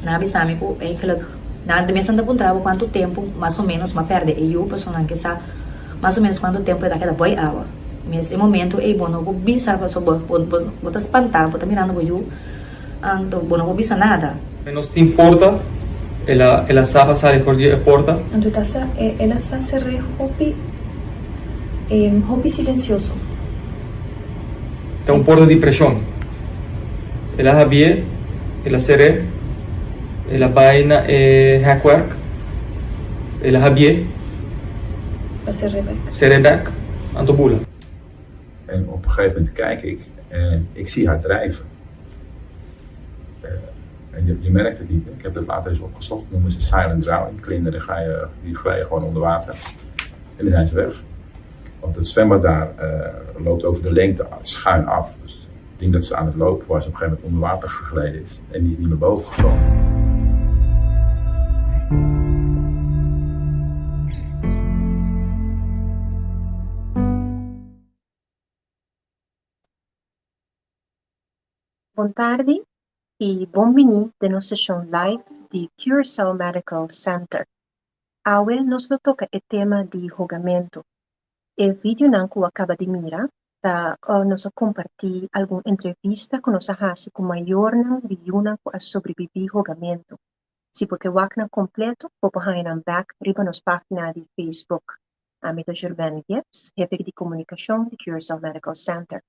Nan a bisa mi ku eigenlijk nan ta mester ta puntra bo kuantu tempu mas o menos m'a pèrdè e yu pasobra nan ke sa mas o menos kuantu tempu e ta keda boi awa. Mes e momento ei bo no por bisa pasobra bo bo bo ta spantá bo ta mirando bo yu anto bo no por bisa nada. Nos tin porta, el a el a sa pa sali for di e porta. Anto ta sa el a sa ser'é hopi hopi silensioso. Ta un porta di preshon. El a habié, el a ser'é, el a bai na e hekwerk, el a habié, Ta ser'é bèk. Ser'é bèk, anto bula. En op een gegeven moment kijk ik en ik zie haar drijven. En je, je merkt het niet. Ik heb het later eens opgezocht. Noemen ze silent drowning. Kinderen ga je, die glijden gewoon onder water. En dan zijn ze weg. Want het zwembad daar loopt over de lengte schuin af. Dus ik denk dat ze aan het lopen was, op een gegeven moment onder water gegleden is. En die is niet meer boven gekomen. Bon tardi y bon bini den nos sesion live di Curaçao Medical Center. Awe nos lo toca e tema di hogamento. E videonan cu a caba di mira ta nos a comparti algun entrevista cu nos a haci cu mayornan di yunan cu a sobrevivi hogamento. Si bo ke wak nan completo bo por haña nan bek riba nos pagina di Facebook. Ami ta Germaine Gibbs, hefe di comunicacion di Curaçao Medical Center.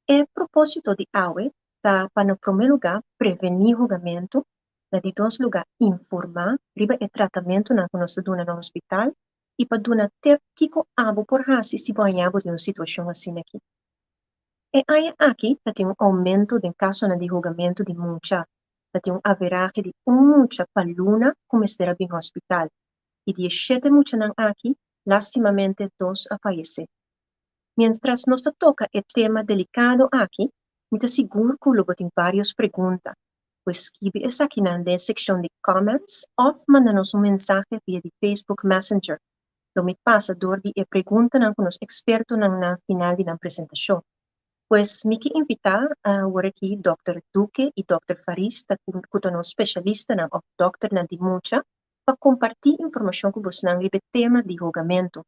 E propósito di awe ta pa na promé lugá prevení hogamentu, na di dos lugá informá riba e tratamentunan ku nos ta duna na hospital i pa duna tep kiko abo por hasi si bo haña bo den un situashon asin'aki. E aña aki ta tin un oumento den kasonan di hogamentu di mucha, ta tin un averahe di un mucha pa luna ku mester a bin hospital i di e shete muchanan aki lastimamente dos a fayesé. Mientras nos ta toca e tema delicado aki, mi ta sigur cu lo bo tin varios pregunta. Pues skibi esakinan den e seccion di comments of manda nos un mensahe via di Facebook Messenger. Lo mi pasa door di e preguntanan cu nos expertonan na final di nan presentacion. Pues mi ke invita awor aki Dòkter Duque y Dòkter Faris ta cu ta nos specialistanan of dòkternan di mucha pa comparti informacion cu bosnan riba e tema di hogamento.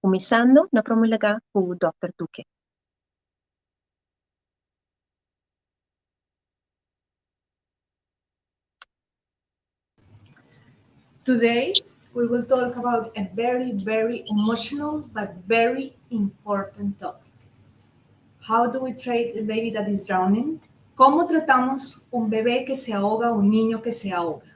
Kuminsando na promé lugá ku Dòkter Duque. Today, we will talk about a very, very emotional but very important topic. How do we treat a baby that is drowning? ¿Cómo tratamos un bebé que se ahoga, un niño que se ahoga?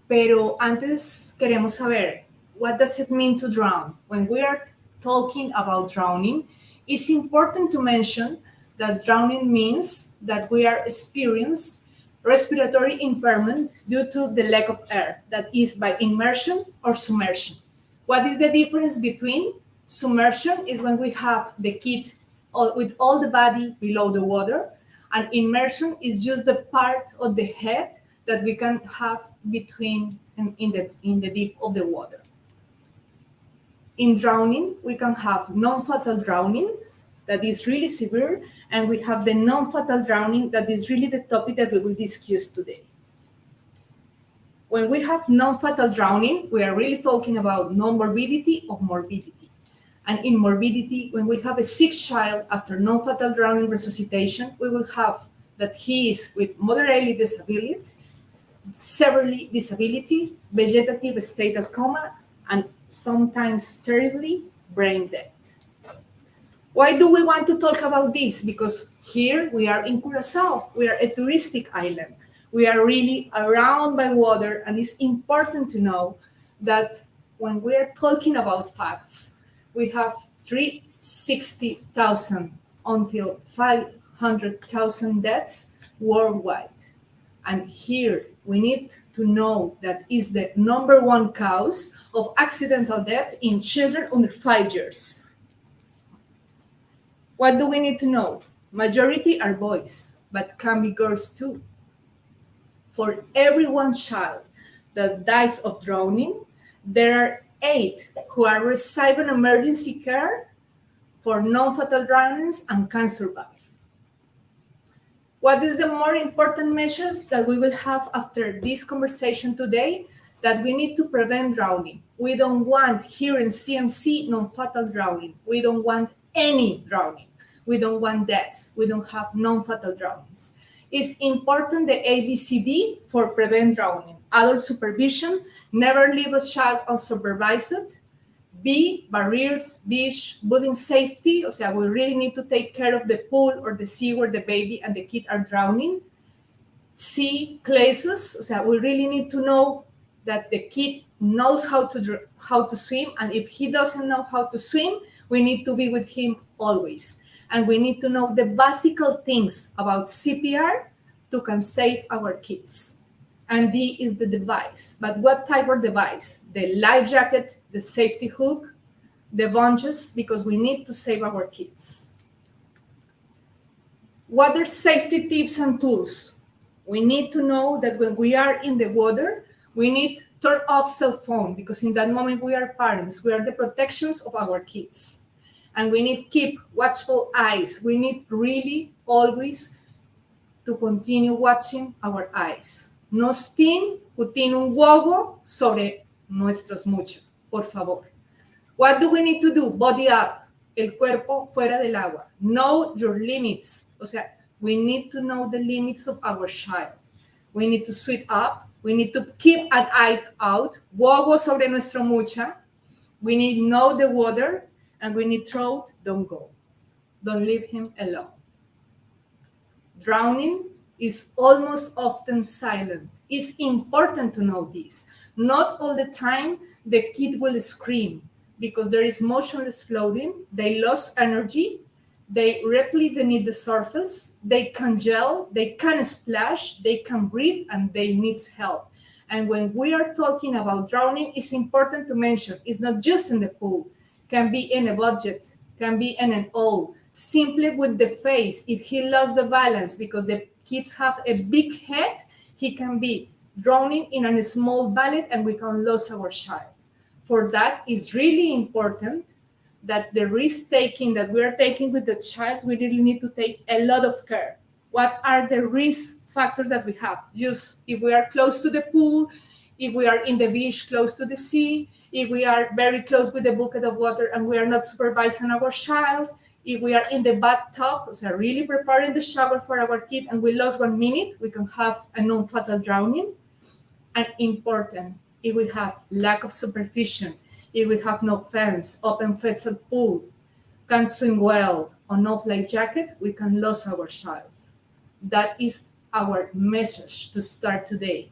Pero antes queremos saber, what does it mean to drown? When we are talking about drowning, it's important to mention that drowning means that we are experiencing respiratory impairment due to the lack of air, that is by immersion or submersion. What is the difference between submersion is when we have the kid with all the body below the water, and immersion is just the part of the head that we can have between in the in the deep of the water. In drowning, we can have non-fatal drowning that is really severe, and we have the non-fatal drowning that is really the topic that we will discuss today. When we have non-fatal drowning, we are really talking about non-morbidity or morbidity. And in morbidity, when we have a sick child after non-fatal drowning resuscitation, we will have that he is with moderately disability, severely disability, vegetative state of coma, and sometimes terribly brain dead. Why do we want to talk about this? Because here we are in Curaçao. We are a touristic island. We are really around by water, and it's important to know that when we are talking about facts, we have 360,000 until 500,000 deaths worldwide. And here we need to know that is the number one cause of accidental death in children under 5 years. What do we need to know? Majority are boys, but can be girls too. For every one child that dies of drowning, there are 8 who are receiving emergency care for non-fatal drownings and can survive. What is the more important measures that we will have after this conversation today? That we need to prevent drowning. We don't want here in CMC non-fatal drowning. We don't want any drowning. We don't want deaths. We don't have non-fatal drownings. It's important the ABCD for prevent drowning. Adult supervision, never leave a child unsupervised. B, barriers, beach, building safety. O sea, we really need to take care of the pool or the sea where the baby and the kid are drowning. C, classes. O sea, we really need to know that the kid knows how to swim, and if he doesn't know how to swim, we need to be with him always. And we need to know the basic things about CPR to can save our kids. And D is the device. But what type of device? The life jacket, the safety hook, the bungees, because we need to save our kids. Water safety tips and tools. We need to know that when we are in the water, we need turn off cell phone because in that moment we are parents. We are the protections of our kids. And we need keep watchful eyes. We need really always to continue watching our eyes. Nos tin ku tin un wowo sobre nuestros mucha, por favor. What do we need to do? Body up, el cuerpo fuera del agua. Know your limits. O sea, we need to know the limits of our child. We need to suit up. We need to keep an eye out. Wowo sobre nuestro mucha. We need know the water and we need throat, don't go. Don't leave him alone. Drowning is almost often silent. It's important to know this. Not all the time the kid will scream because there is motionless floating. They lost energy. They rapidly beneath the surface. They can gel. They can splash. They can breathe, and they need help. And when we are talking about drowning, it's important to mention it's not just in the pool. Can be in a bucket, can be in an hole. Simply with the face, if he lost the balance because the kids have a big head, he can be drowning in a small ballet and we can lose our child. For that, it's really important that the risk taking that we are taking with the child, we really need to take a lot of care. What are the risk factors that we have? Just if we are close to the pool, if we are in the beach close to the sea, if we are very close with the bucket of water and we are not supervising our child, if we are in the bathtub, so really preparing the shower for our kid and we lost 1 minute, we can have a non-fatal drowning. And important, if we have lack of supervision, if we have no fence, open fence at pool, can't swim well, or no life jacket, we can lose our child. That is our message to start today.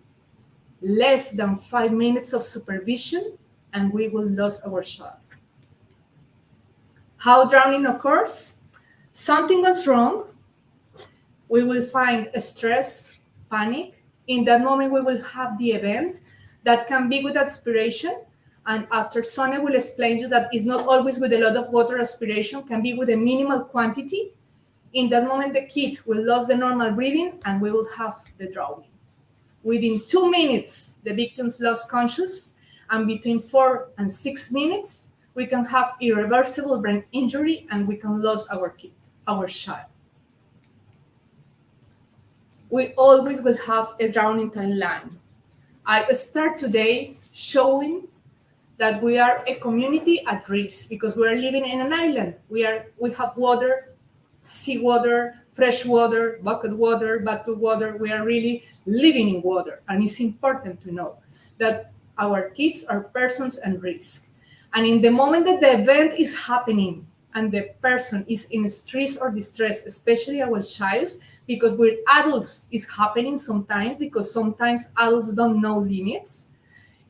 Less than 5 minutes of supervision, and we will lose our child. How drowning occurs? Something goes wrong. We will find stress, panic. In that moment, we will have the event that can be with aspiration. And after Sonia will explain you that it's not always with a lot of water aspiration, can be with a minimal quantity. In that moment, the kid will lose the normal breathing and we will have the drowning. Within 2 minutes, the victims lost conscious, and between 4 and 6 minutes, we can have irreversible brain injury and we can lose our kid, our child. We always will have a drowning timeline. I start today showing that we are a community at risk because we are living in an island. We have water, seawater, fresh water, bucket water, bottled water. We are really living in water. And it's important to know that our kids are persons at risk. And in the moment that the event is happening and the person is in stress or distress, especially our child, because with adults it's happening sometimes because sometimes adults don't know limits.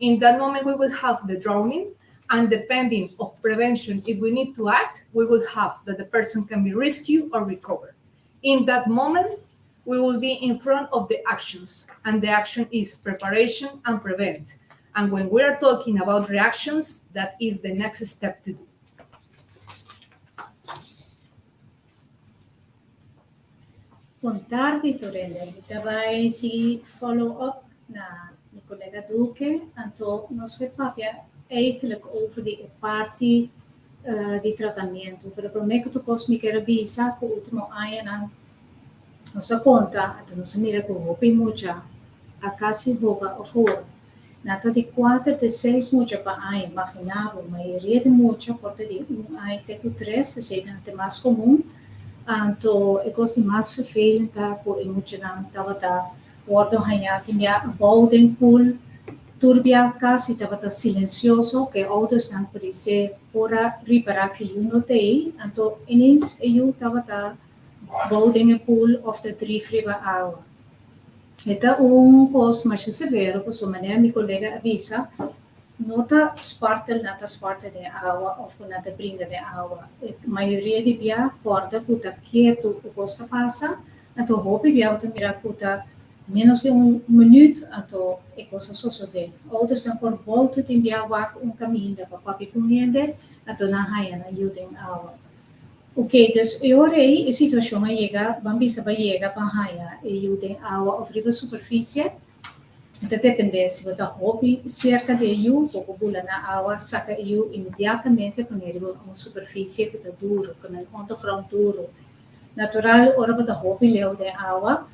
In that moment, we will have the drowning, and depending of prevention, if we need to act, we will have that the person can be rescued or recovered. In that moment, we will be in front of the actions, and the action is preparation and prevent. And when we are talking about reactions, that is the next step to do. Bon tardi, tur hende. Mi ta bai sigui follow up na mi kolega Duque. Anto, nos ke papia eigenlijk over di parti di tratamentu. Pero promé ku tur kos mi ke bisa ku último añanan. Nos a konta, anto nos a mira ku hopi mucha a kasi hoga òf hoga. Nan ta di kuater te seis mucha pa aña. Imaginá bo, mayoria di mucha por ta di un aña te ku tres, esei ta te mas komun. Anto e kos di mas vervelend ta ku e muchanan tabata wòrdu hañá tin bia abou den pool, tur bia kasi tabata silensioso, ku e oudersnan podisé por a ripará ku e yu no ta ei, anto ineens e yu tabata bou den e pool òf ta drif riba awa. E ta un kos masha severo pasobra manera mi kolega a bisa, no ta spartel nan ta spartel den awa òf ku nan ta bringa den awa. E mayoria di bia kòrda ku ta ketu ku kos ta pasa, anto hopi bia bo ta mira ku ta ménos di un minüt anto e kos a sosodé. Oudersnan por boltu tin bia wak un kaminda pa papia ku un hende, anto nan haña nan yu den awa. Ok, dus e ora ei e situashon a yega, ban bisa ba yega pa haña e yu den awa òf riba superfisie. E ta dependé, si bo ta hopi serka di e yu, bo por bula na awa, saka e yu inmediatamente pone riba un superfisie ku ta duru, ku men ondergrond duru. Natural ora bo ta hopi leu den awa,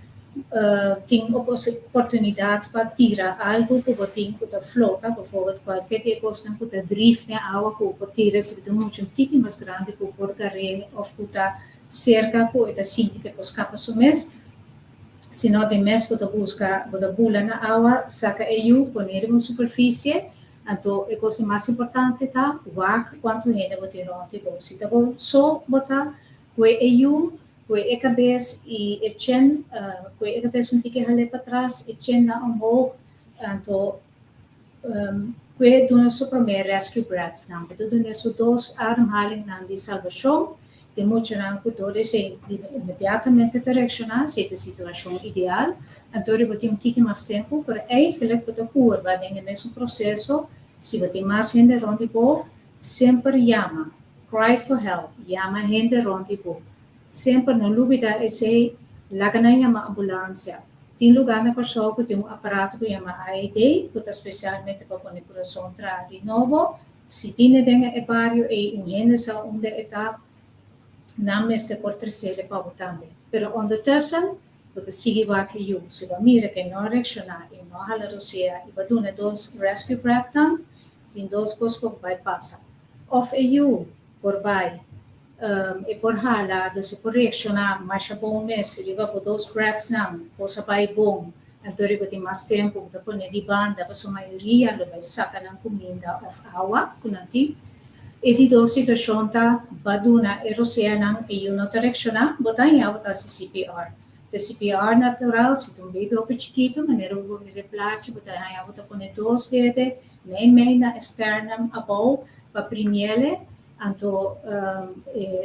tin oportunidat pa tira algu ku bo tin ku ta flota, bijvoorbeeld kualke di e kosnan ku ta drif den awa ku bo por tira si bo tin un mucha un tiki mas grandi ku por gar'é òf ku ta serka ku e ta sinti ku e por skapa su mes. Si no den mes bo ta buska bo ta bula na awa, saka e yu, pon'é riba un superfisie, anto e kos di mas importante ta wak kuantu hende bo tin rònt di bo. Si ta bo so bo ta kue e yu, Kue e kabes i e chen, kue e kabes un tiki hal'é patras, e chen na omhoog, anto kue duna su promé rescue breaths nan. E ta duna su dos ademhalingnan di salbashon. Tin muchanan ku dor di esei inmediatamente ta reakshoná, si e ta e situashon ideal. Anto riba tin un tiki mas tempu, pero eigelijk bo ta purba den e mesun proseso, si bo tin mas hende rònt di bo, Semper yama. Cry for help. Yama hende rond di bo. Semper no lubida esey, laga nan yama ambulancia. Tin lugar na Kòrsou ku tin un aparato ku yama AED ku ta spesialmente pa pone kurason traha di nobo. Si tin e den e bario ey un hende sa unda e ta, nan mester por tresele pa bo tambe. Pero ondertussen bo ta sigui wak e yu. Si bo a mira ku e no a reakshoná, e no a hala rosea i bo a duna dos rescue breath nan, Tin dos kos ku bai pasa. Òf e yu por bai, e por hala, dus e por reakshoná masha bon mes riba bo dos breathsnan, kos a bai bon, anto riba tin mas tempu bo ta pone di banda pasobra mayoria lo bai saka nan kuminda òf awa ku nan tin. E di dos situashon ta ba duna e roseanan, e yu no ta reakshoná, bo ta haña bo ta hasi CPR. De CPR natural, si ta un baby hopi chikitu, manera bo por mira e plachi, bo ta haña bo ta pone dos dede mei mei na e sternum abou pa primiele, anto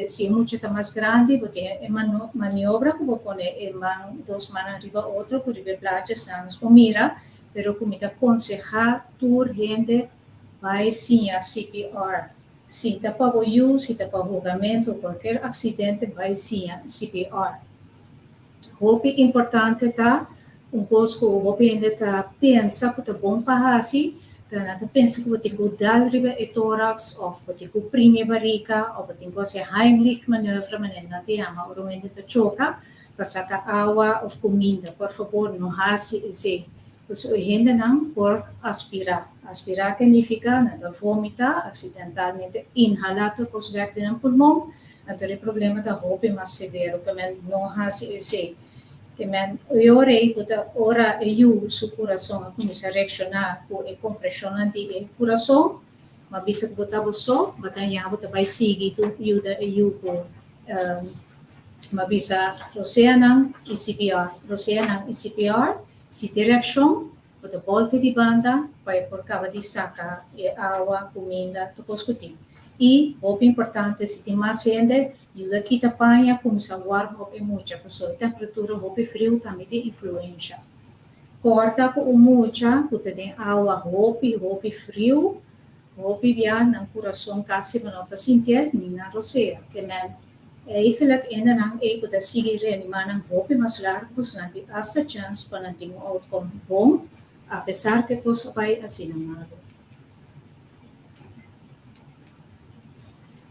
si e mucha ta mas grandi bo tin e maniobra ku bo pone e man dos mannan riba otro ku riba e plachi esnan nos por mira, pero ku mi ta konsehá tur hende bai siña CPR. Si ta pa bo yu, si ta pa hogamentu o kualker aksidente bai siña CPR. Hopi importante ta un kos ku hopi hende ta pensa ku ta bon pa hasi, ta nan ta pensa ku bo tin ku dal riba e toraks òf bo tin ku primi e barika òf bo tin ku hasi e Heimlich manoeuvre manera nan ta yama ora un hende ta choka pa saka awa òf kuminda. Por fabor no hasi esei. Pasobra e hendenan por aspirá. Aspirá ke nifiká nan ta vomita, aksidentalmente inhalá tur kos bèk den nan pulmon, anto e problema ta hopi mas severo ke men no hasi esei. Ke men e ora ei bo ta ora e yu su kurason a kuminsá reakshoná ku e kompreshonnan di e kurason, ma bisa ku bo ta bo so, bo ta haña bo ta bai sigui tu yuda e yu ku ma bisa roseanan i CPR, roseanan i CPR. Si tin reakshon, bo ta bòlta di banda pa e por kaba di saka e awa, kuminda, tur kos ku tin. I, hopi importante, si tin mas hende, yuda kita paña, kuminsá warm op e mucha, pasobra e temperatura hopi friu tambe tin influensha. Kòrda ku un mucha ku ta den awa hopi, hopi friu, hopi bia nan kurason kasi bo no ta sintié ni nan rosea. Ke men Eigenlijk hendenan ei ku ta sigui reanimá nan hopi mas largu pasobra nan tin asta chèns pa nan tin un outcome bon apesar ku e kos a bai asina malu.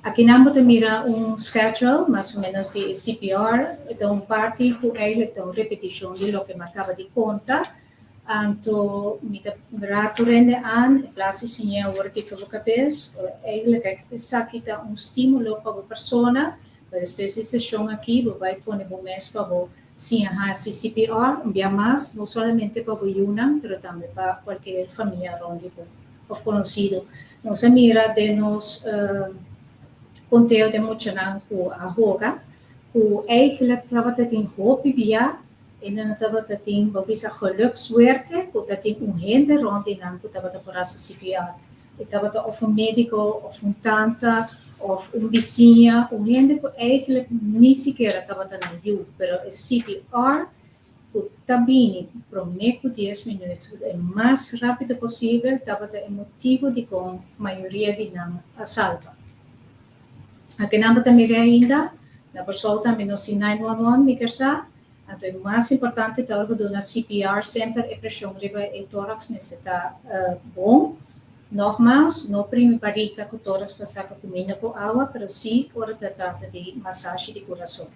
Akinan bo ta mira un schedule, mas o menos di CPR, ta un parti ku eigenlijk ta un repetishon di loke mi a kaba di konta. Anto mi ta rato rende aan, in plaats di siña awor aki for bo kabes, eigenlijk esaki ta un stimulo pa bo persona, pa despues di seshon aki bo bai pone bo mes pa bo siña hasi CPR un bia mas, no solamente pa bo yunan, pero tambe pa kualkier famia rond di bo òf konosido. Nos a mira den nos konteo den muchanan ku a hoga, ku eigenlijk tabata tin hopi bia E nan tabata tin, bo bisa geluk, suerte, ku ta tin un hende rònt di nan ku tabata por hasi CPR. E tabata òf un médiko, òf un tanta, òf un bisiña, un hende ku eigentlik ni sikiera tabata nan yu, pero e CPR ku ta bini promé ku dies minüt, e mas rápido posibel, tabata e motibu dikon mayoria di nan a salba. Akinan bo ta mira ainda, na Kòrsou tambe nos tin 911, mi ker sa. Anto e mas importante ta ora bo duna CPR semper e preshon riba e tórax mester ta bon. Nogmaals, no primi barika ku tórax pa saka kuminda ku awa, pero si ora ta trata di masashi di kurason.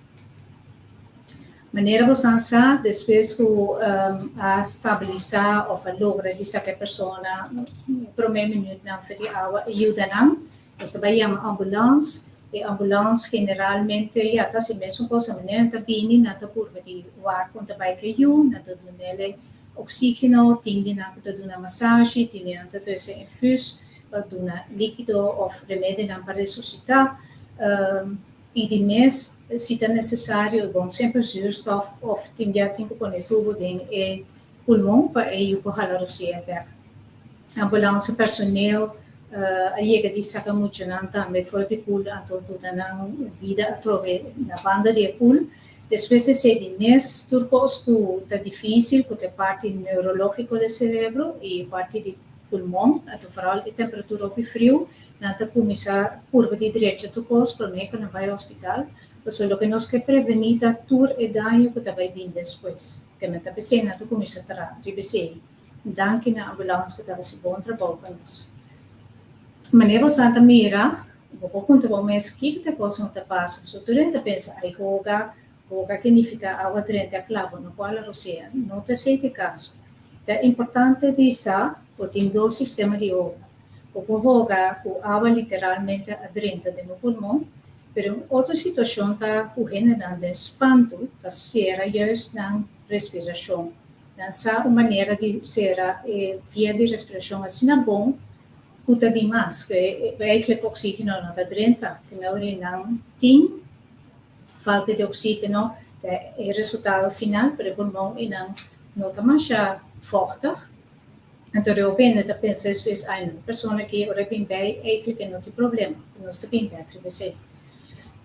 Manera bosan sa, despues ku a stabilisá òf a logra di saka e persona promé minütnan for di awa e yuda nan, Nos ta bai yama ambulans. E ambulans generalmente ya ta hasi mesun kos, manera nan ta bini nan ta purba di wak kon ta bai ku e yu, nan ta dun'el oxígeno, tin di nan ku ta duna masashi, tin di nan ta trese infus pa duna líkido òf remedinan pa resusitá. I di mes si ta nesesario, bon semper zuurstof òf tin bia tin ku pone tubo den e pulmon pa e yu por hala rosea bèk. Ambulance personeel a yega di saka muchanan tambe for di pool anto duna nan bida atrobe na banda di e pool. Despues esei di mes tur kos ku ta dificil ku ta e parti neurologico di cerebro y e parti di pulmon anto vooral e temperatura hopi friu nan ta cuminsa purba di drecha tur kos prome ku nan bai hospital pasobra loke nos ke preveni ta tur e daño ku ta bai bin despues. Ke men ta pesei nan ta cuminsa traha riba esei. Danki na ambulans ku ta hasi bon trabou pa nos. Manera bo sa ta mira, bo por puntra bo mes kiko ta e kosnan ku ta pasa. Pasobra tur hende ta pensa, ai hoga, hoga ke nifiká awa drenta kla, bo no por hala rosea. No ta esei ta e kaso. Ta importante di sa ku tin dos sistema di hoga. Bo por hoga ku awa literalmente a drenta den bo pulmon, pero un otro situashon ta ku hendenan den spantu ta sera juist nan respirashon. Nan sa un manera di sera e via di respirashon asina bon ku ta dimas, ku eigenlijk oxígeno no ta drenta. Ku mei ora nan tin falta di oxígeno ta e resultado final, pero e pulmon einan no ta masha vochtig. Anto de hopi hende ta pensa despues, ai no, e persona aki ora e bin bei eigenlijk e no tin problema, nos ta bin bek riba esei.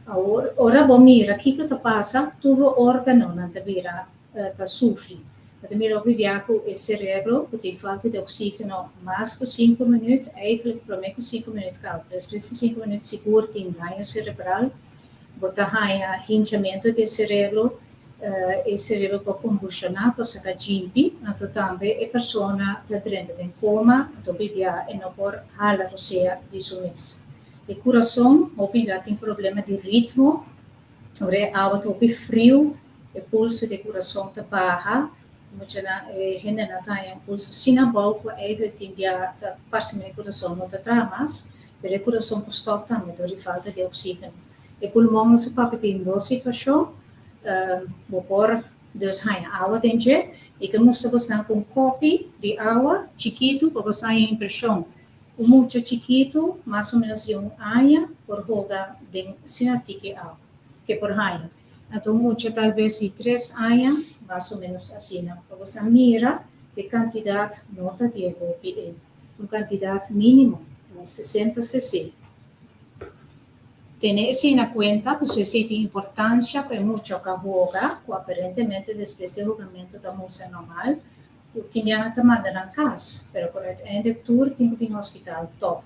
Awor ora bo mira kiko ta pasa, tur bo organonan ta bira ta sufri. Bo ta mira hopi bia ku e serebro ku tin falta di oxígeno mas ku sinku minüt, eigenlijk promé ku sinku minüt kaba, pero despues di sinku minüt sigur tin daño serebral, bo ta haña hinchamentu di e serebro, e serebro por konvulshoná, por saka djimpi, anto tambe e persona ta drenta den koma, anto hopi bia e no por hala rosea di su mes. E kurason hopi bia tin problema di ritmo. Ora e awa ta hopi friu, e pulso di e kurason ta baha. Muchanan, e hendenan ta haña un pulso asina abou ku eigenlijk tin bia ta parse mi e kurason no ta traha mas, pero e kurason por stòp tambe dor di falta di oksígeno. E pulmon nos a papia tin dos situashon, bo por dus haña awa den dje i ke mustra bosnan ku un kòpi di awa chikitu pa bos haña impreshon. Un mucha chikitu, mas o menos di un aña, por hoga den asina tiki awa ke por haña. Anto un mucha tal bes di tres aña, mas o menos asina. Pa bo sa mira ku e kantidat no ta di e hopi ei. Ta un kantidat mínimo, ta 60 cc. Tene esei na kuenta, pasobra esei tin importansha pa e mucha ku a hoga, ku aparentemente despues di e hogamentu ta mustra normal, Ku tin biaha ta manda nan kas, pero ku uiteindelijk tur tin ku bin hospital tòg.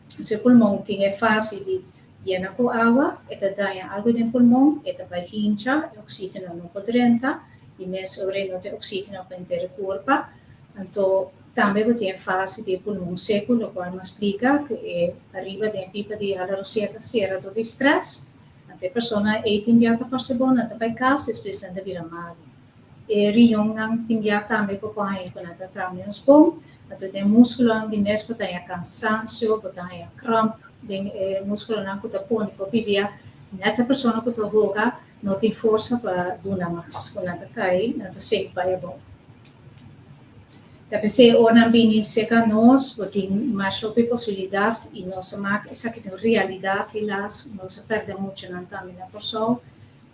Si e pulmon tin e fase di yena ku awa, e ta daña algu den pulmon, e ta bai hincha, e oksígeno no por drenta, i mes ora e no tin oksígeno pa henter e kurpa, anto Tambe bo tin e fase di e pulmon seku, lokual m'a splika ku e ariba den e pipa di hala rosea ta sera dor di strès. Anto e persona ei tin bia ta parse bon, nan ta bai kas, despues nan ta bira malu. E riñonnan tin bia tambe por por haña ku nan ta traha ménos bon, anto den múskulonan di mes bo ta haña kansansio, bo ta haña kramp den e múskulonan ku ta pone ku hopi bia nèt e persona ku ta hoga no tin forsa pa duna mas, ku nan ta kai, nan ta sink bai abou. Ta p'esei ora nan bini serka nos, bo tin masha hopi posibilidat i nos ta mak esaki ta un realidat helaas, nos a pèrdè muchanan tambe na Kòrsou.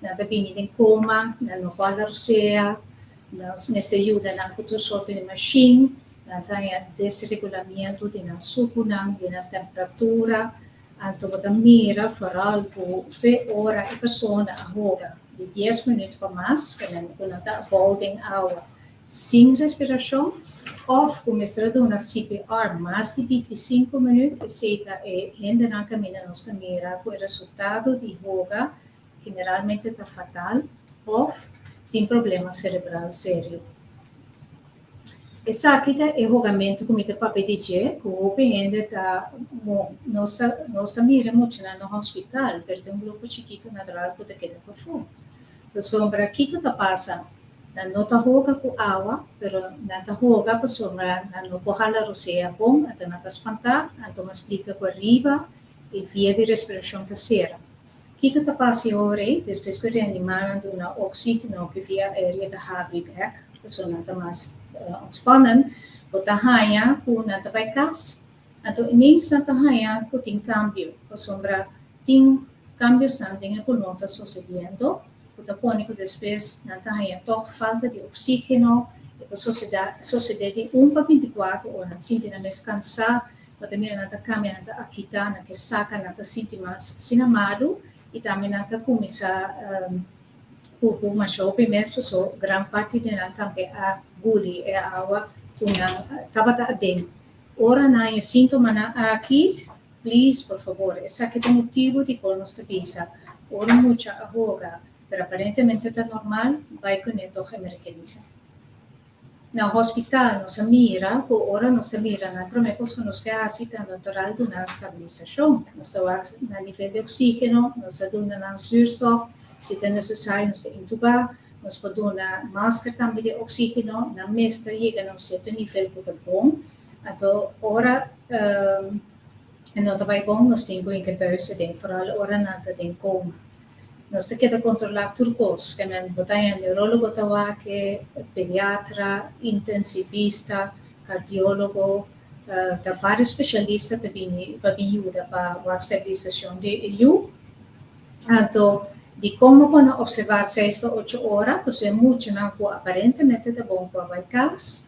Nan ta bini den koma, nan no por hala rosea, nos mester yuda nan ku tur sorto di mashin, nan ta haña desregulamiento di nan sukunan, di nan temperatura, anto bo ta mira foral ku fe ora e persona a hoga di dies minuut pa mas, ku nan ta abou den awa sin respirashon, òf ku mester a duna CPR mas di 25 minuut, esei ta e hendenan kaminda nos ta mira ku e resultado di hoga generalmente ta fatal òf tin problema serebral serio. Esaki ta e hogamentu ku mi ta papia di dje, ku hopi hende ta nos ta nos ta mira muchanan na hospital, pero ta un grupo chikitu natural ku ta keda pafó. Pasobra kiko ta pasa? Nan no ta hoga ku awa, pero nan ta hoga pasobra nan no por hala rosea bon, anto nan ta spantá, anto mi a splika ku ariba e via di respirashon ta sera. Kiko ta pasa e ora ei? Despues ku e reanimánan duna oksígeno ku via aérea ta habri bèk, pasobra nan ta mas ontspannen, bo ta haña ku nan ta bai kas. Anto ineens nan ta haña ku tin kambio, pasobra tin kambionan den e pulmon ta sosediendo ku ta pone ku despues nan ta haña tòg falta di oksígeno. E por sosodé di un pa 24 ora, nan sinti nan mes kansá. Bo ta mira nan ta kambia, nan ta agitá, nan ke saka, nan ta sinti mas asina malu i tambe nan ta kuminsá pupu masha hopi mes paso gran parti di nan tambe a guli e awa ku nan tabata aden. Ora nan haña síntomanan aki, please, por fabor, esaki ta motibu dikon nos ta bisa ora un mucha a hoga, pero aparentemente ta normal, bai kuné tòg emergensia. Na hospital nos a mira ku ora nos ta mira nan promé kos ku nos ke hasi ta natural duna nan stabilisashon. Nos ta wak nan nivel di oksígeno, nos ta duna nan zuurstof, si ta nesesario nos ta intubá, nos por duna masker tambe di oksígeno, nan mes ta yega na un sierto nivel ku ta bon. Anto ora e no ta bai bon nos tin ku hinka buis aden, foral ora nan ta den koma. Nos ta keda kontrolá tur kos, ke men bo ta haña neurólogo ta wak, pediatra, intensivista, kardiólogo, ta vários spesialista ta bini pa bin yuda pa wak stabilisashon di e yu. Anto dikon bo por na opservá seis pa ocho ora? Pasobra e muchanan ku aparentemente ta bon ku a bai kas,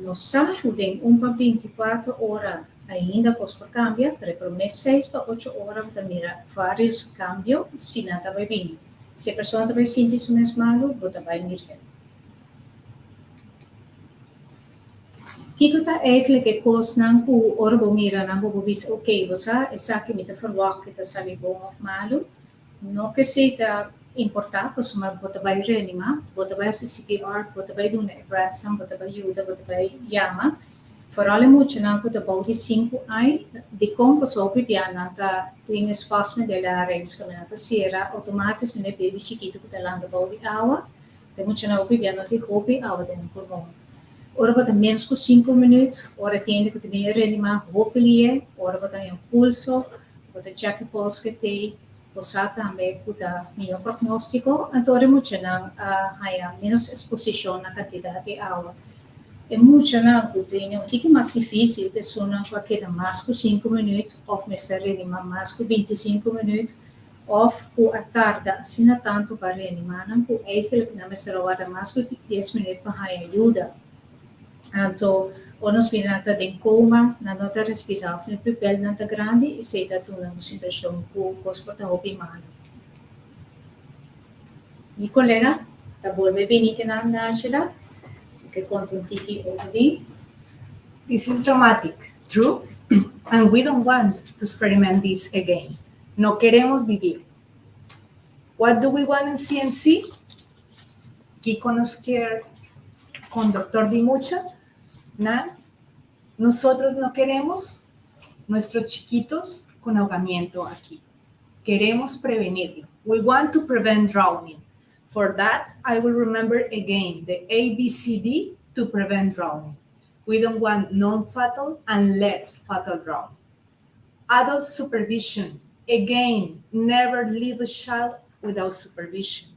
nos sa ku den un pa 24 ora Ainda kos por kambia, pero e promé seis pa ocho ora bo ta mira vários kambio si nan ta bai bini. Si e persona ta bai sinti su mes malu, bo ta bai mir'é. Kiko ta eigentlik e kosnan ku ora bo mira nan bo por bisa, ok, bo sa esaki mi ta ferwagt ku ta sali bon òf malu? No ku esei ta importá, pasobra bo ta bai reanimá, bo ta bai hasi CPR, bo ta bai duna e breathsnan, bo ta bai yuda, bo ta bai yama. Foral e muchanan ku ta bou di sinku aña, dikon? Pasobra hopi bia nan ta tin e spasme di larynx, ku nan ta sera outomátis manera e bebi chikitu ku ta landa bou di awa. E muchanan hopi bia no tin hopi awa den nan pulmon. Ora bo ta ménos ku sinku minüt, ora tende ku ta bin reanimá hopi lié, ora bo ta haña un pulso, Bo ta chèk e pòls ku tei, bo sa tambe ku ta mihó prognóstiko, anto ora e muchanan a haña ménos eksposishon na kantidat di awa. E muchanan ku tene un tiki mas difísil ta esunnan ku a keda mas ku sinku minüt òf mester reanimá mas ku 25 minüt òf ku a tarda asina tantu pa reanimá nan ku eigentlik nan mester a warda mas ku dies minüt pa haña yuda. Anto ora nos mira nan ta den coma, nan no ta respira of nan pupelnan ta grandi, esey ta duna nos impresion cu cos por ta hopi malo. Mi colega ta bolbe bini ke nan, Angela, ke conta un tiki over di. This is dramatic, true? And we don't want to experiment this again. No queremos vivir. What do we want in CMC? Kiko nos kier kon dokter di mucha? Nan, nosotros no queremos nuestros chiquitos con ahogamiento aquí. Queremos prevenirlo. We want to prevent drowning. For that, I will remember again the ABCD to prevent drowning. We don't want non-fatal and less fatal drowning. Adult supervision. Again, never leave a child without supervision.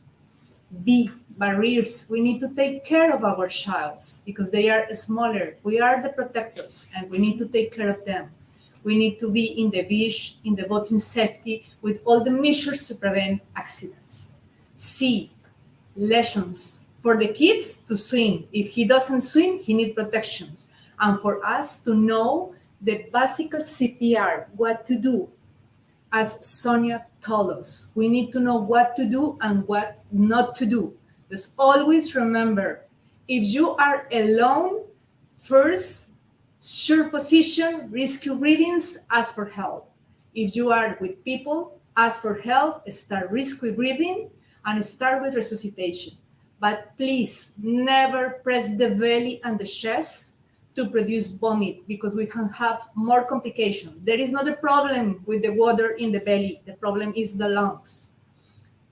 B, barriers. We need to take care of our child because they are smaller. We are the protectors and we need to take care of them. We need to be in the beach, in the boating safety, with all the measures to prevent accidents. C, lessons for the kids to swim. If he doesn't swim, he needs protections. And for us to know the basic CPR, what to do. As Sonia told us, we need to know what to do and what not to do. Just always remember, if you are alone, first, sure position, rescue breathings, ask for help. If you are with people, ask for help, start rescue breathing, and start with resuscitation. But please never press the belly and the chest to produce vomit because we can have more complication. There is not a problem with the water in the belly. The problem is the lungs.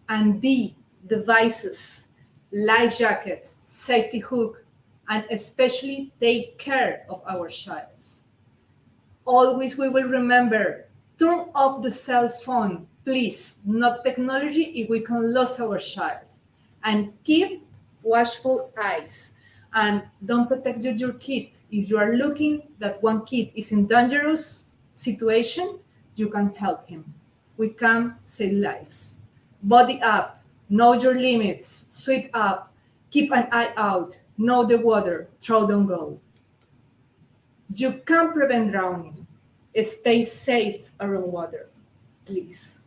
And D, devices, life jacket, safety hook, and especially take care of our child. Always we will remember, turn off the cell phone, please, not technology if we can lose our child. And keep watchful eyes. And don't protect your kid. If you are looking that one kid is in dangerous situation, you can help him. We can save lives. Body up, know your limits, suit up, keep an eye out, know the water, throw don't go. You can prevent drowning. Stay safe around water, please.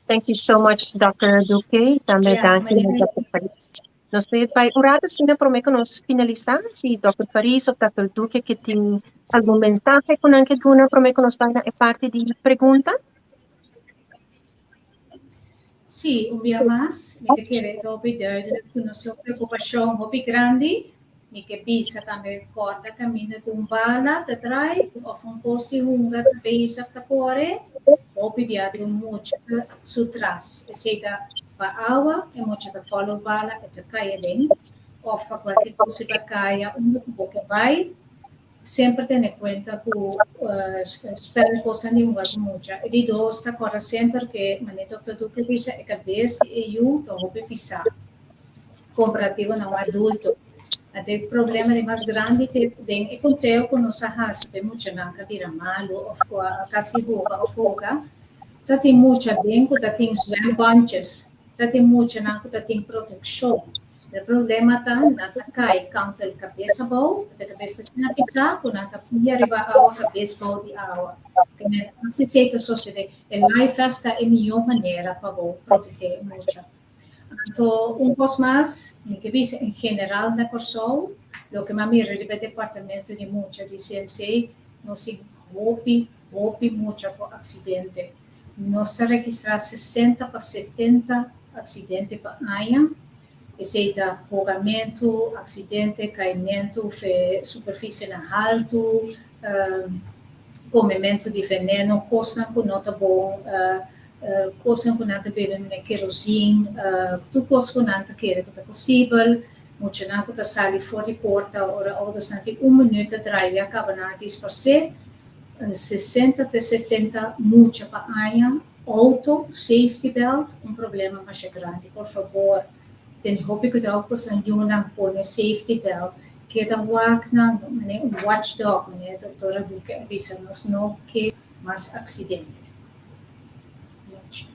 Thank you so much, Dr. Duque. Tambe danki, Dr. Faris. Nos ta bai un ratu asina promé ku nos finalisá. Si Dr. Faris òf Dr. Duque ke tin algun mensahe ku nan ke duna promé ku nos bai na e parti di pregunta. Sí, un dia mas, mi ke kere duidelijk ku nos preokupashon hopi grandi, mi ke bisa tambe kòrda kaminda un bala ta drai, òf un kos di hunga ta bezig ta kore, hopi bia tin mucha su tras. Esei ta pa awa, e mucha ta follow bala e ta kai aden, òf pa kualke kos ta kai unda ku bo ke bai, semper tene kuenta ku spel kos di hunga ku mucha. E di dos ta kòrda semper ku manera Dr. Duque bisa e kabes e yu ta hopi pisá komparativo na un adulto. E problema di mas grandi den e konteo ku nos a hasi pe muchanan ku a bira malu òf kasi hoga òf hoga, ta tin mucha den ku ta tin zwembandjes, ta tin muchanan ku ta tin protekshon. E problema ta nan ta kai kantel kabes abou, e kabes ta asina pisá ku nan ta pia riba awa kabes bou di awa. Ke men asina ta sosodé. E life vest ta e mihó manera pa bo protegé mucha. Anto, un kos mas, mi ke bisa en general na Kòrsou, loke mi a mira riba departamento di mucha di CMC, nos tin hopi, hopi mucha ku aksidente. Nos ta registrá 60 pa 70 aksidente pa aña. Esei ta hogamentu, aksidente, kaimentu, fe superfisie na haltu, komementu di veneno, kosnan ku no ta bon, kosnan ku nan ta bebe manera kerosine, tur kos ku nan ta kere ku ta posibel, muchanan ku ta sali for di porta ora outonan tin un minuut ta drai ya kaba nan a disparsé, 60 te 70 mucha pa aña, auto, safety belt, un problema mas grandi. Por fabor, tene hopi kuidou ku boso yunan pone safety belt, keda wak nan, manera un watchdog, manera doktora Duque a bisa nos no ke mas aksidente. Mucho.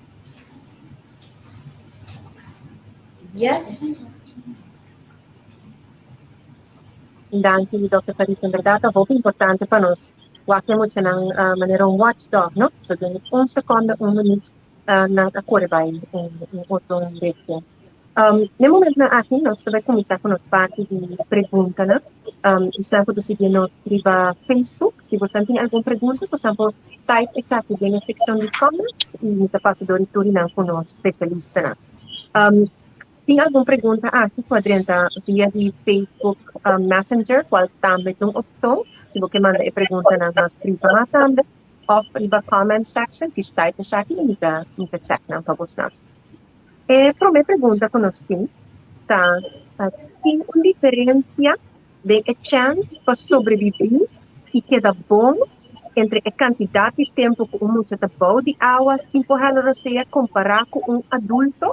Yes. Danki, Dr. Faris. En berdat, ta hopi importante pa nos. Wak e muchanan manera un watchdog, no? So, den un sekonde, un minuut, nan a kore bai un otro bestia. Na e momentonan aki, nos ta bai kuminsá ku nos parti di preguntanan. Esnan ku ta sigui nos riba Facebook, si bo tin algun pregunta, bo por type esaki den e sekshon di comments i mi ta pasa dor di tur nan ku nos spesialistanan. Tin algun pregunta aki ku a drenta via di Facebook Messenger, kual tambe ta un opshon si bo ke manda e preguntanan mas privá tambe òf riba comment section si type esaki i mi ta mi ta check nan pa bosnan. E promé pregunta ku nos tin ta, tin un diferensia den e chèns pa sobrebibí i keda bon entre e kantidat di tempu ku un mucha ta bou di awa sin por hala rosea kompará ku un adulto?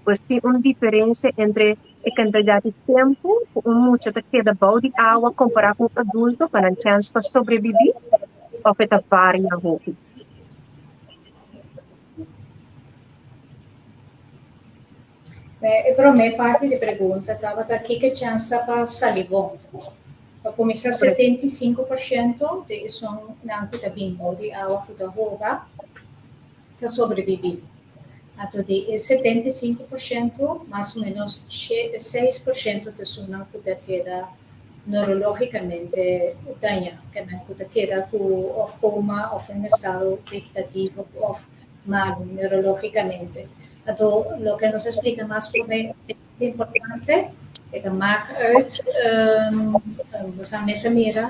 Pues tin un diferensia entre e kantidat di tempu ku un mucha ta keda bou di awa kompará ku un adulto pa nan chèns pa sobrebibí òf e ta varia hopi? E promé parti di pregunta tabata kiko chèns ta pa sali bon. Pa kuminsá 75% di esunnan ku ta bin bou di awa ku ta hoga ta sobrebibí. Anto di e 75% mas o ménos 6% ta esunnan ku ta keda neurológikamente dañá, ku ta keda ku òf koma òf un estado vegetativo òf malu neurológikamente. Anto loke nos a splika mas promé ta importante, e ta maak uit, nos a mester mira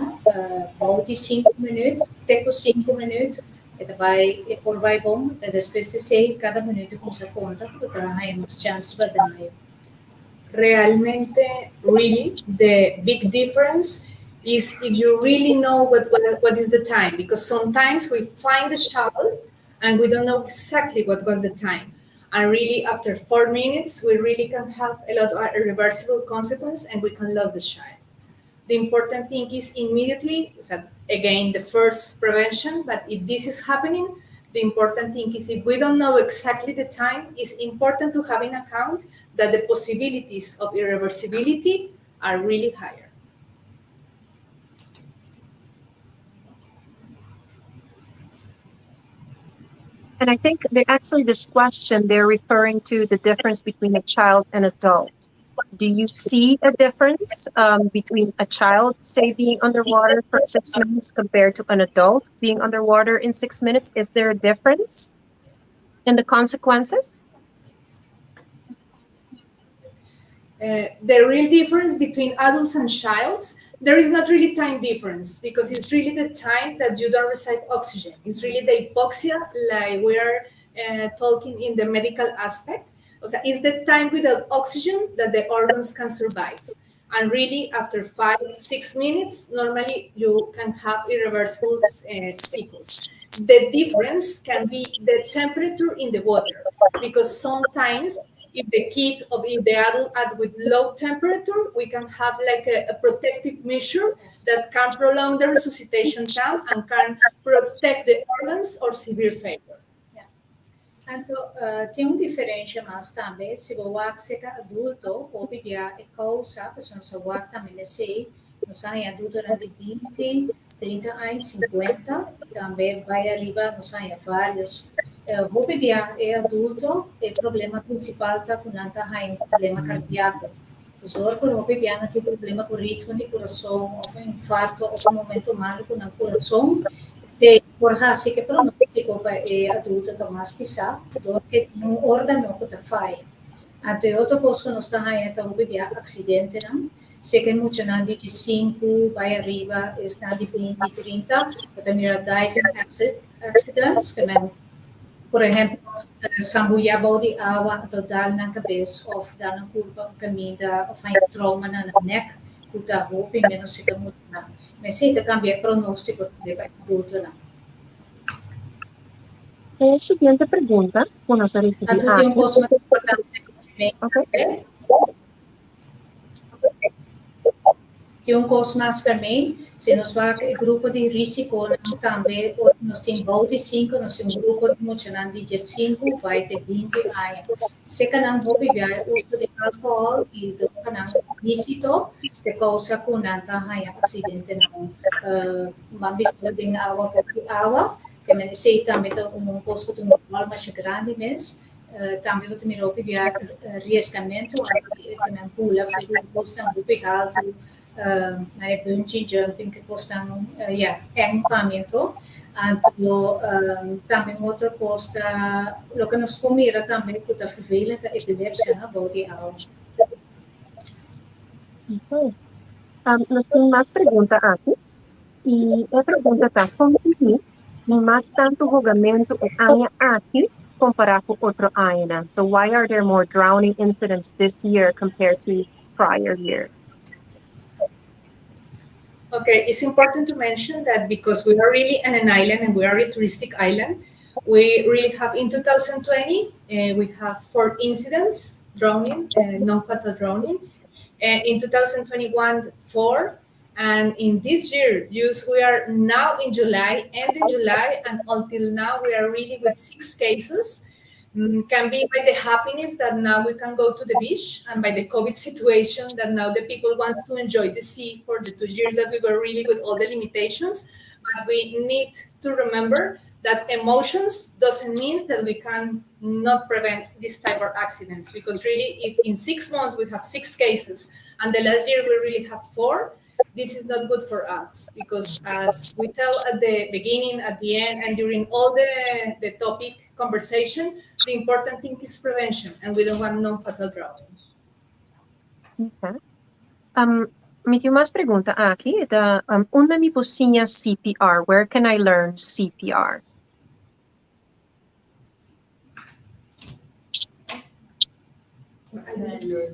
bou di sinku minüt te ku sinku minüt e ta bai e por bai bon, ta despues di esei kada minüt ta kuminsá konta ku ta haña mas chèns pa daño. Realmente, really, the big difference is if you really know what, what, what is the time, because sometimes we find the child and we don't know exactly what was the time. And really, after 4 minutes, we really can have a lot of irreversible consequence and we can lose the child. The important thing is immediately, so again, the first prevention, but if this is happening, the important thing is if we don't know exactly the time, it's important to have in account that the possibilities of irreversibility are really higher. And I think they actually, this question, they're referring to the difference between a child and adult. Do you see a difference between a child, say, being underwater for 6 minutes compared to an adult being underwater in 6 minutes? Is there a difference in the consequences? The real difference between adults and childs, there is not really time difference because it's really the time that you don't receive oxygen. It's really the hypoxia, like we are talking in the medical aspect. O sea, it's the time without oxygen that the organs can survive. And really, after 5, 6 minutes, normally you can have irreversible sequels. The difference can be the temperature in the water, because sometimes if the kid or if the adult at with low temperature, we can have like a protective measure that can prolong the resuscitation time and can protect the organs or severe failure. Anto, tin un diferensia mas tambe, si bo wak serka adulto, hopi bia e kousa, pasobra nos a wak tambe esei, nos a haña adultonan di 20, 30 aña, 50, i tambe bai ariba nos a haña vários. Hopi bia e adulto, e problema prinsipal ta ku nan ta haña un problema kardiako. Dus ora ku hopi bia nan tin problema ku ritmo di kurason, òf un infarto, òf un momento malu ku nan kurason, esei por hasi ku e pronóstiko pa e adulto ta mas pisá, dor ku tin un órgano ku ta faya. Anto e otro kos ku nos ta haña ta hopi bia aksidentenan. Serka e muchanan di 5 bai ariba, esnan di 20, 30, bo ta mira diving accidents, ke men, por ehèmpel, sambuyá bou di awa, anto dal nan kabes òf dal nan kurpa un kaminda òf haña trauma na nan nèk, ku ta hopi ménos serka muchanan. Ma esei ta kambia e pronóstiko tambe pa e adultonan. E siguiente pregunta ku nos a risibí Anto tin un aki. kos mas importante Ok. Tin un kos mas pa mi, si nos wak e grupo di risikonan tambe, ora nos tin bou di 5, nos tin un grupo di muchanan di 15 bai te 20 aña. Serka nan hopi bia e uso di alkohòl i droganan ilísito te kousa ku nan ta haña aksidentenan. Ban bisa den awa hopi awa, ke men esei tambe ta un kos ku ta un ròl masha grandi mes. Tambe bo ta mira hopi bia riesgamentu ke men bula for di kosnan hopi haltu, manera bungee jumping ke kosnan ya eng pa mi anto. Anto tambe un otro kos ta loke nos por mira tambe ku ta vervelend ta epilepsia no bou di awa. Okay. Nos tin mas pregunta aki. I e pregunta ta, kon bini tin mas tantu hogamentu e aña aki kompará ku otro añanan? So why are there more drowning incidents this year compared to prior years? Okay, it's important to mention that because we are really on an island and we are a touristic island, we really have in 2020, we have four incidents drowning, non-fatal drowning. In 2021, four. And in this year, just we are now in July, end in July, and until now we are really with six cases. Can be by the happiness that now we can go to the beach and by the COVID situation that now the people wants to enjoy the sea for the 2 years that we were really with all the limitations. But we need to remember that emotions doesn't mean that we can not prevent this type of accidents, because really if in 6 months we have six cases and the last year we really have four, this is not good for us, because as we tell at the beginning, at the end, and during all the topic conversation, the important thing is prevention, and we don't want non-fatal drowning. Okay. Mi tin mas pregunta aki. Ta, unda mi por siña CPR? Where can I learn CPR?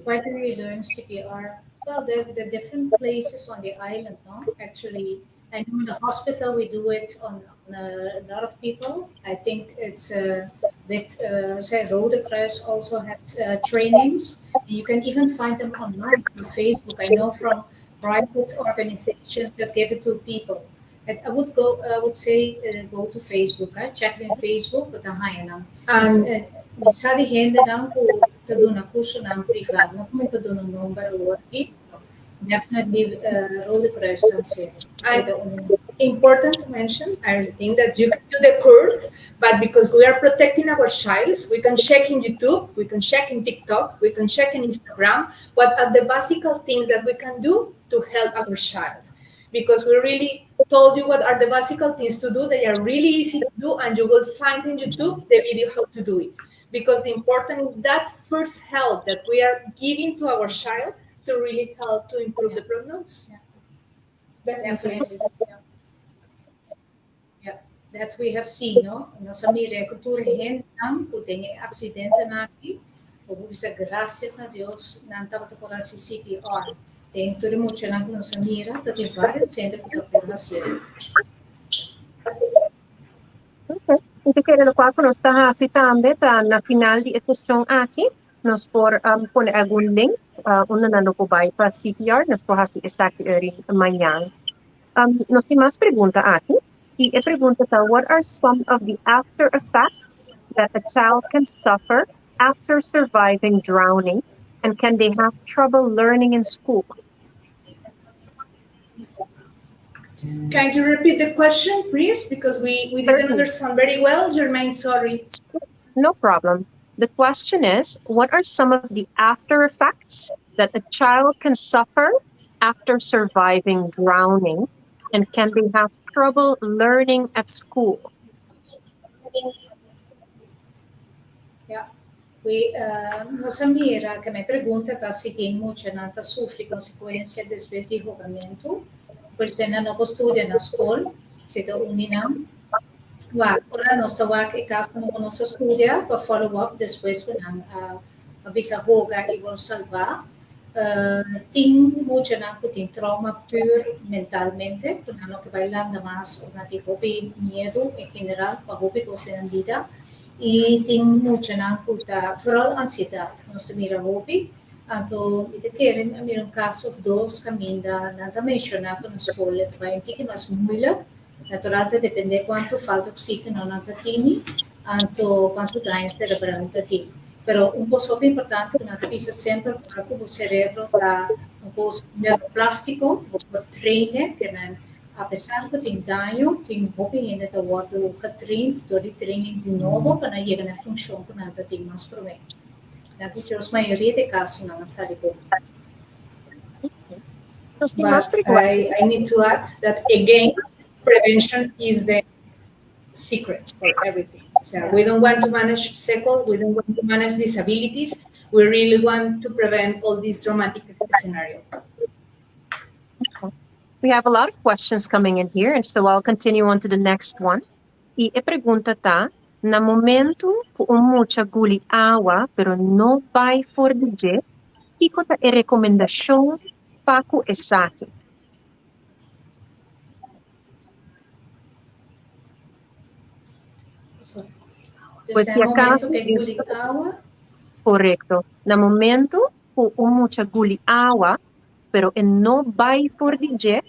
Where can we learn CPR? Well, the different places on the island, no? Actually, I know in the hospital we do it on a lot of people. I think it's with, say, Rode Kruis also has trainings. You can even find them online on Facebook. I know from private organizations that give it to people. And I would say go to Facebook, check it in Facebook, but nan. And Mi sa di hendenan ku ta duna kursonan privá, no ku mi por duna nòmber aki. Definitely Rode Kruis ta ser. Important to mention, I think that you can do the course, but because we are protecting our childs, we can check in YouTube, we can check in TikTok, we can check in Instagram, what are the basic things that we can do to help our child. Because we really told you what are the basic things to do. They are really easy to do, and you will find in YouTube the video how to do it. Because the important is that first help that we are giving to our child to really help to improve the prognosis. Yeah. Definitely. Yeah. That we have seen, no? Nos a mira ku tur hendenan ku tin aksidentenan aki, o bisa gracias na Dios, nan tabata por hasi CPR. Tin tur muchanan ku nos a mira, ta tin vários hende ku ta por hasi. Ok. Anto, kere loke ku nos ta hasi tambe, ta na final di e seshon aki, nos por pone algun link, unda nan por bai pa CPR, nos por hasi esaki mañan. Nos tin mas pregunta aki. I e pregunta ta, what are some of the after effects that a child can suffer after surviving drowning, and can they have trouble learning in school? Can you repeat the question, please? Because we didn't Certainly. Understand very well. Jermaine, sorry. No problem. The question is, what are some of the after effects that a child can suffer after surviving drowning, and can they have trouble learning at school? Yeah. Nos a mira ku mi pregunta ta si tin muchanan ta sufri konsekuensia despues di hogamentu, por nan no studia na skol, si ta un di nan. Wak, ora nos ta wak e kaso ku nos a studia pa follow up despues ku nan a bisa hoga i wòrdu salvá. Tin muchanan ku tin trauma pur mentalmente, ku nan no ke bai landa mas, òf nan tin hopi miedu en general, pa hopi kos den bida. I tin muchanan ku ta, vooral ansiedat, nos ta mira hopi. Anto, mi ta kere mira un kaso òf dos kaminda nan ta menshoná ku na skol ta bai un tiki mas moeilijk. Natural ta dependé kuantu falta oksígeno nan ta tini, anto kuantu daño serebral ta tin. Pero un kos importante ku nan ta bisa semper pa ku e serebro ta un kos neuroplástiko, bo por train, ke men apesar ku tin daño, tin hopi hende ta wòrdu getraind dor di training di nobo pa nan yega na funshon ku nan ta tin mas promé. Dan ku mayoria di kasonan a sali bon. But I need to add that again, prevention is the secret for everything. So we don't want to manage sequel, we don't want to manage disabilities. We really want to prevent all these dramatic scenario. Okay. We have a lot of questions coming in here, and so I'll continue on to the next one. I e pregunta ta, na momento ku un mucha guli awa pero no bai for di dje, kiko ta e rekomendashon pa ku esaki? Pues si acaso ku guli awa? Korekto. Na momento ku un mucha guli awa pero e no bai for di dje,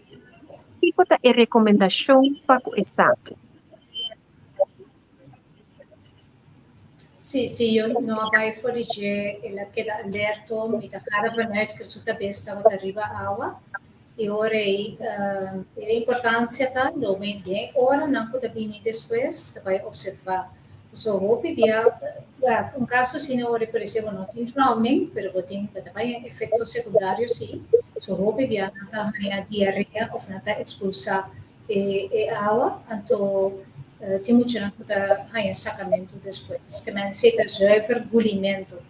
kiko ta e rekomendashon pa ku esaki? Sí, si yo no a bai for di dje, el a keda alerto, mi ta gara vanuit ku su kabes tabata riba awa. E ora ei, e importansia ta lo mi den oranan ku ta bini despues ta bai opservá. Pasobra hopi bia, wèl, un kaso asina ora e parese bo no tin drowning, pero bo tin, bo ta bai un efekto sekundario sí. So hopi bia nan ta haña diarea òf nan ta ekspulsá e e awa, anto tin muchanan ku ta haña sakamentu despues. Ke men esei ta zuiver gulimentu.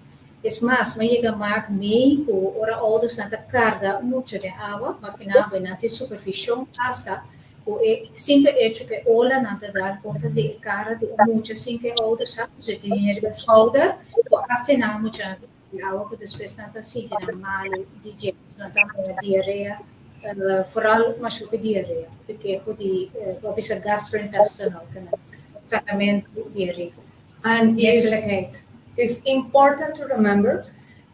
Es mas, mi a yega mak mei ku ora oudersnan ta karga un mucha den awa, makina bo e nan tin supervishon asta ku e simpel echo ku e olanan ta dal kontra di e kara di e mucha sin ku e ouder sa, dus e tin riba schouder, ku asta e nan muchanan ta bebe awa ku despues nan ta sinti nan malu di dje, dus nan ta haña diarea, foral masho ku diarea, ku keho di, bo a bisa gastrointestinal, sakamentu diarea. And it's, it's important to remember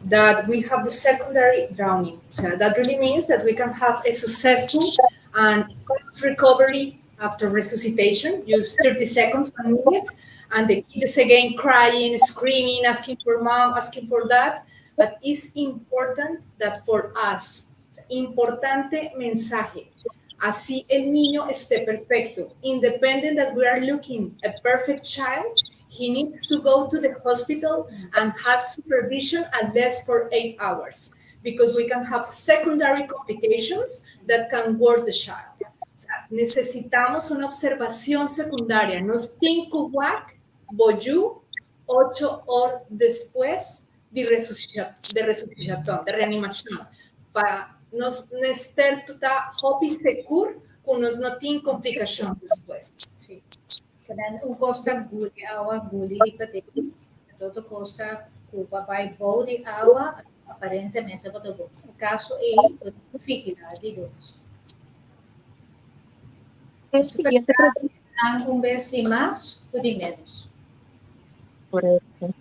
that we have the secondary drowning. So that really means that we can have a successful and fast recovery after resuscitation, use 30 seconds, one minute, and the kid is again crying, screaming, asking for mom, asking for dad. But it's important that for us, importante mensaje, así el niño esté perfecto, independent that we are looking a perfect child, he needs to go to the hospital and has supervision at least for eight hours because we can have secondary complications that can worse the child. O sea, necesitamos una observación secundaria. Nos tin ku wak bo yu ocho or despues di de resusitacion, de reanimacion, pa nos mester ta hopi segur cu nos no tin complicacion despues. Sí. Keda un cos ta guli awa, guli riba den. Otro cos ta cu pa bay bou di awa, aparentemente bo ta bon. E caso ey, bo tin cu vigila di dos. E siguiente pregunta. Un bes di mas cu di menos. Correcto.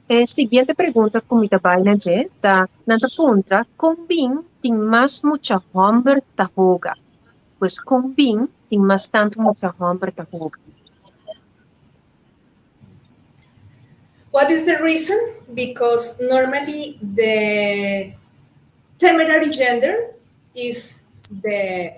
E siguiente pregunta ku mi ta bai na dje ta, nan ta puntra kon bin tin mas mucha hòmber ta hoga? Pues kon bin tin mas tantu mucha hòmber ta hoga? What is the reason? Because normally the temerary gender is the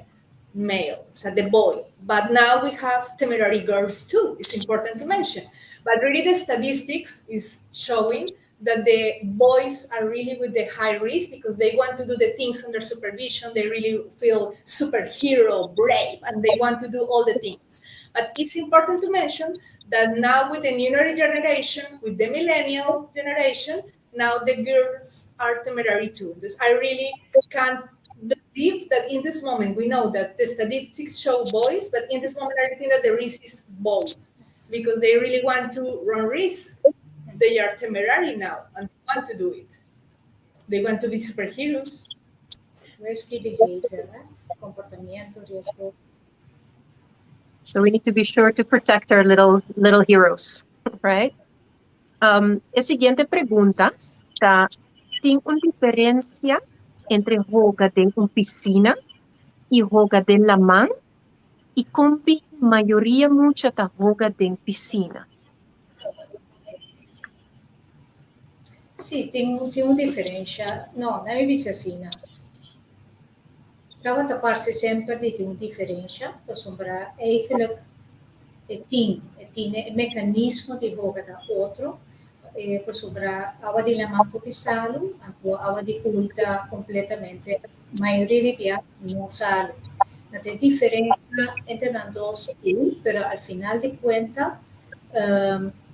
male, so the boy. But now we have temerary girls too. It's important to mention. But really the statistics is showing that the boys are really with the high risk because they want to do the things under supervision. They really feel superhero, brave, and they want to do all the things. But it's important to mention that now with the new generation, with the millennial generation, now the girls are temerary too. This I really can't believe that in this moment we know that the statistics show boys, but in this moment I think that the risk is both because they really want to run risk. They are temerary now and want to do it. They want to be superheroes. Risky behavior, eh? Comportamiento riesgoso. So we need to be sure to protect our little little heroes, right? E siguiente pregunta ta, tin un diferencia entre hoga den un piscina y hoga den laman? Y con bin mayoria mucha ta hoga den piscina? Sí, tin un diferencia. No, no mi bisa asina. Tabata parse semper di tin un diferencia, pasobra eigenlijk e tin e mecanismo di hoga ta otro, pasobra awa di laman ta salu, anto awa di pool ta completamente, mayoria di bia no salu. No tin diferensia entre nan dos ei, pero al final di kuenta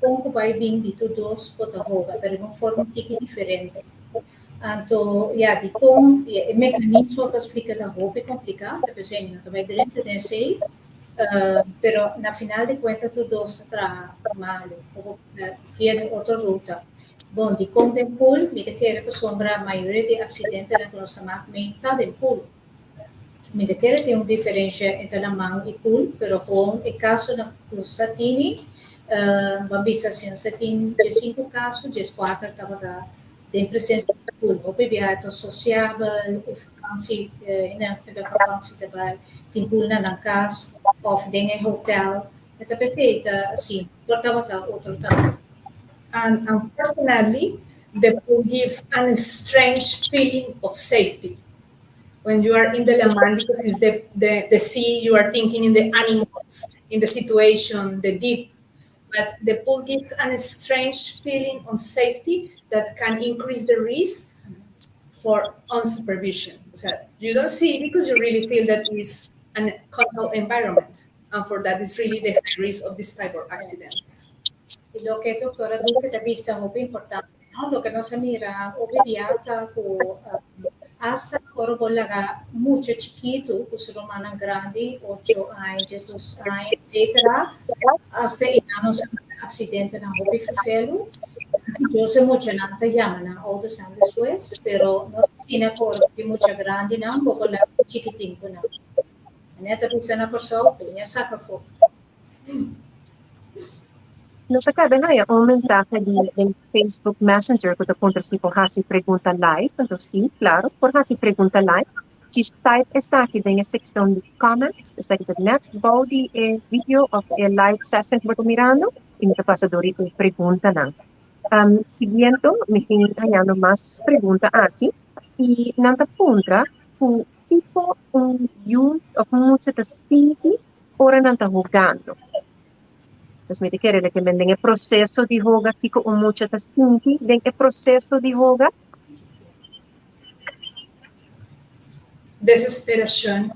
kon ku bai bin di tur dos por ta hoga, pero den un forma un tiki diferente. Anto ya, dikon e mekanismo pa splika ta hopi kompliká, ta p'esei mi no ta bai drenta den esei, pero na final di kuenta tur dos ta traha malu, bo por pasa via di otro ruta. Bon, dikon den pool? Mi ta kere pasobra mayoria di aksidentenan ku nos ta mak mee ta den pool. Mi ta kere tin un diferensha entre laman i pool, pero gewoon e kasonan ku sa tini, ban bisa si nos ta tin diesinku kaso, dieskuater tabata den presensia di pool. Hopi biaha ta sosiabel, e vakansi, hendenan ku ta bai vakansi ta bai tin pool na nan kas òf den e hotel. Mi ta pens'e ta asina, por tabata otro tambe. And unfortunately, the pool gives an strange feeling of safety. When you are in the laman, because it's the sea, you are thinking in the animals, in the situation, the deep. But the pool gives an strange feeling of safety that can increase the risk for unsupervision. So you don't see because you really feel that it's a controlled environment. And for that, it's really the high risk of this type of accidents. I loke doktora Duque ta bisa hopi importante, no? Loke nos a mira hopi bia ta ku asta ora bo laga mucha chikitu ku su rumannan grandi, ocho aña, diesdos aña, etcetera, asta e nan nos a mira aksidentenan hopi ferfelu. Dios e muchanan ta yama nan oudosnan despues, pero no ta asina ku ora bo tin mucha grandinan bo por laga un chikitin ku nan. Manera ta bisa na Kòrsou, peña saka afó. Nos a kaba haya un mensahe di den Facebook Messenger ku ta puntra si por hasi pregunta live. Anto si, klaro, por hasi pregunta live. Djis type esaki den e sekshon di comments. Esaki ta net bou di e video òf e live session ku bo ta mirando i mi ta pasa dor di e preguntanan. Siguiendo, mi tin hayando mas pregunta aki i nan ta puntra ku kiko un yu òf un mucha ta sinti ora nan ta hogando. Pues mi ta kere ke men den e proseso di hoga kiko un mucha ta sinti den e proseso di hoga. Desesperacion.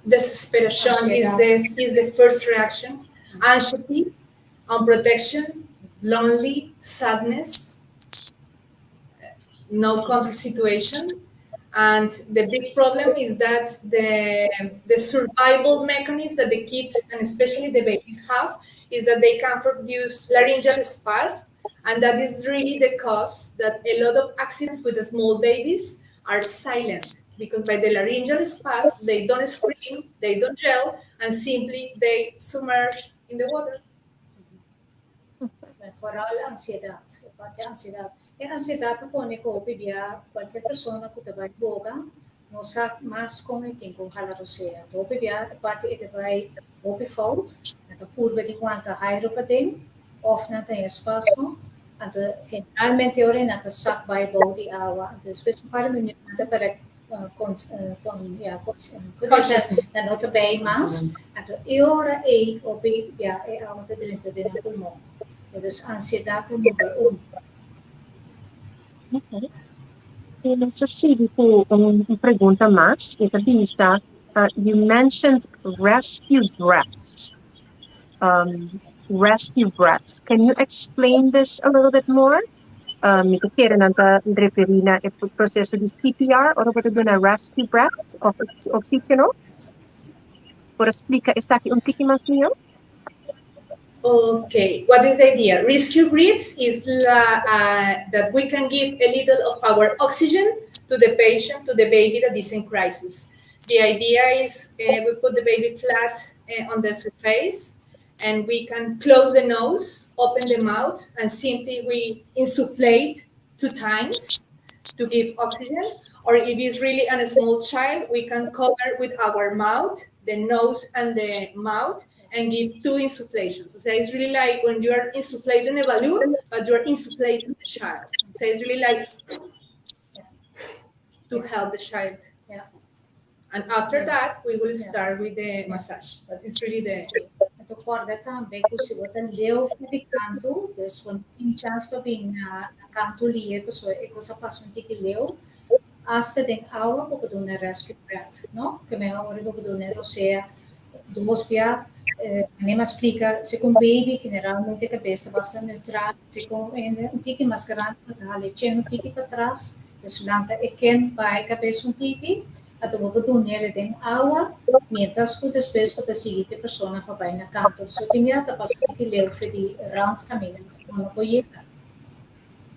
Desesperacion is the first reaction. Anxiety, unprotection, lonely, sadness, no control situation. And the big problem is that the survival mechanism that the kids and especially the babies have is that they can produce laryngeal spasm. And that is really the cause that a lot of accidents with the small babies are silent because by the laryngeal spasm, they don't scream, they don't yell, and simply they submerge in the water. Vooral ansiedat, e parti ansiedat. E ansiedat ta pone ku hopi bia kualke persona ku ta bai boga no sa mas kon e tin ku hala rosea. Anto hopi bia e parti e ta bai hopi fout, nan ta purba di wanta aire paden òf nan ta haña spasmo. Anto generalmente ora nan ta sak bai bou di awa. Anto despues un par di minüt nan ta pèrdè nan no ta bei mas. Anto e ora ei hopi bia e awa ta drenta den nan pulmon. Dus ansiedat ta number un. Okay. I nos ta sigui ku un pregunta mas. E ta bisa, you mentioned rescue breaths. Rescue breaths. Can you explain this a little bit more? Mi ta kere nan ta referí na e proseso di CPR ora bo ta duna rescue breath òf oksígeno. Por a splika esaki un tiki mas mihó? Okay, what is the idea? Rescue breaths is that we can give a little of our oxygen to the patient, to the baby that is in crisis. The idea is we put the baby flat on the surface and we can close the nose, open the mouth, and simply we insufflate two times to give oxygen. Or if it's really a small child, we can cover with our mouth, the nose and the mouth, and give two insufflations. So it's really like when you are insufflating a balloon, but you are insufflating the child. So it's really like to help the child. And after that, we will start with the massage. But it's really the Anto kòrda tambe ku si bo ta leu for di kantu, dus bo no tin chance pa bin na kantu lihe, pasobra e kos a pasa un tiki leu. Asta den awa bo por duna rescue breath, no? Ke men ora bo por duna rosea dos bia, manera mi a splika, si ku un baby generalmente kabes ta basta neutral, si ku un hende un tiki mas grandi bo ta hala e chen un tiki patras, pues lanta e ken baha e kabes un tiki, anto bo por dun'el den awa, mientras ku despues bo ta sigui te persona pa bai na kanto. So tin bia ta pasa un tiki leu for di rand kaminda bo no por yega.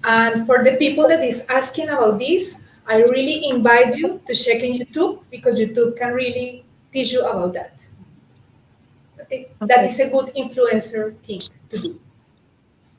And for the people that is asking about this, I really invite you to check in YouTube because YouTube can really teach you about that. Okay. That is a good influencer thing to do.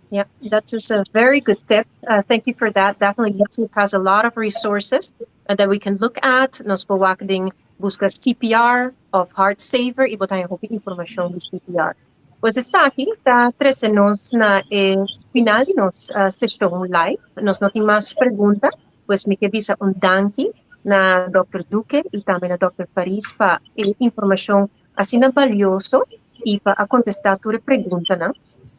Yeah, that is a very good tip. Thank you for that. Definitely YouTube has a lot of resources that we can look at. Nos por wak den buska CPR of Heart Saver i bo ta haña hopi informashon di CPR. Pues esaki ta trese nos na e final di nos seshon live. Nos no tin mas pregunta, pues mi ke bisa un danki na Dòkter Duque i tambe na Dòkter Faris pa e informashon asina balioso i pa a kontestá tur e preguntanan.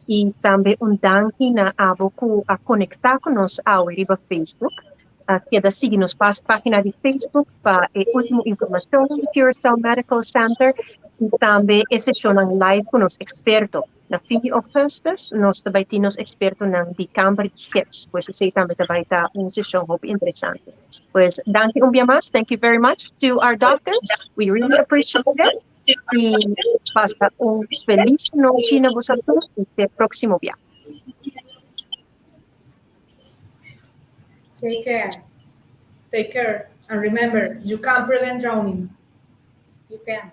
I tambe un danki na abo ku a konektá ku nos awe riba Facebook. Keda sigui nos página di Facebook pa e último informashon di Curaçao Medical Center i tambe e seshonnan live ku nos eksperto. Na fin di ougùstùs nos ta bai tin nos ekspertonan di kamber di gips, pues esei tambe ta bai ta un seshon hopi interesante. Pues danki un bia mas, thank you very much to our doctors, we really appreciate it i pasa un felis nochi na boso tur i te próksimo bia. Take care. Take care. And remember, you can prevent drowning. You can.